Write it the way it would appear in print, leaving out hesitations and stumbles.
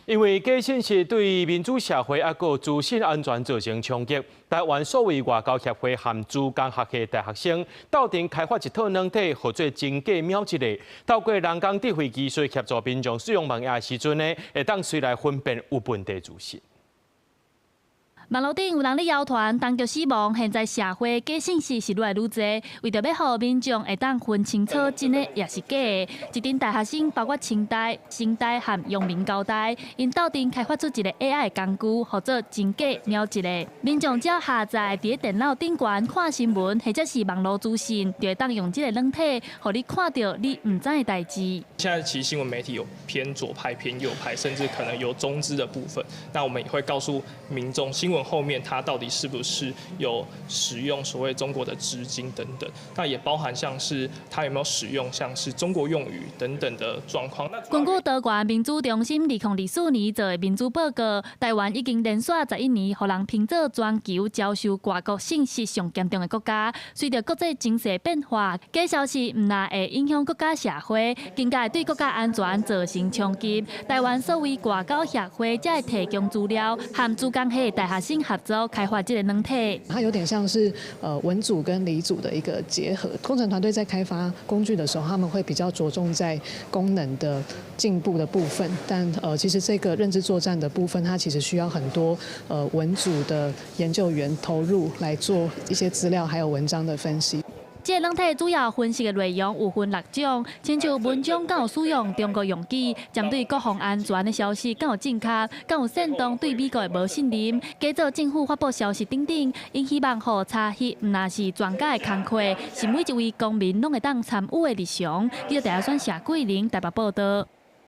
因為假信息對民主社會抑閣資訊安全造成衝擊，台灣數位外交協會和資工學系大學生鬥陣開發一套軟體，號做真假秒一个。透過人工智慧技術協助民眾使用網頁的時陣呢，會當隨來分辨有問題資訊。網路頂有人咧謠傳當局死亡，現在社會假信息是愈來愈濟，為著欲予民眾會當分清楚真的抑是假的，一陣大學生包括清大、成大和陽明交大，𪜶鬥陣開發出一个 AI 工具，號做真假秒一个。民眾只要下載佇咧電腦頂懸看新聞或者是網路資訊，就會當用這个軟體，予你看著你毋知的代誌。現在其實新聞媒體有偏左派、偏右派，甚至可能有中資的部分。那我們也會告訴民眾，新聞後面它到底是不是有使用所謂中國的資金等等。那也包含像是它有沒有使用像是中國用語等等的狀況。根據多元民主中心2024年做的民主報告，台灣已經連續11年，予人評做全球遭受外國信息上嚴重的國家。隨著國際情勢變化，假消息毋但會影響國家社會，更加會對國家安全造成衝擊。台灣數位外交協會才會提供資料，和資工系大學生合作開發這個軟體。它有點像是文組跟理組的一個結合。工程團隊在開發工具的時候，他們會比較着重在功能的進步的部分，但其實這個認知作戰的部分，它其實需要很多文組的研究員投入來做一些資料還有文章的分析。這個軟體主要分析的內容有分六種，親像文章敢有使用中國用語，針對國防安全的消息敢有正確，敢有煽動對美國的無信任，假做政府發布消息等等，𪜶希望予查翕毋但是專家的工課，是每一位公民攏會當參與的日常。記者謝選謝桂玲台北報道。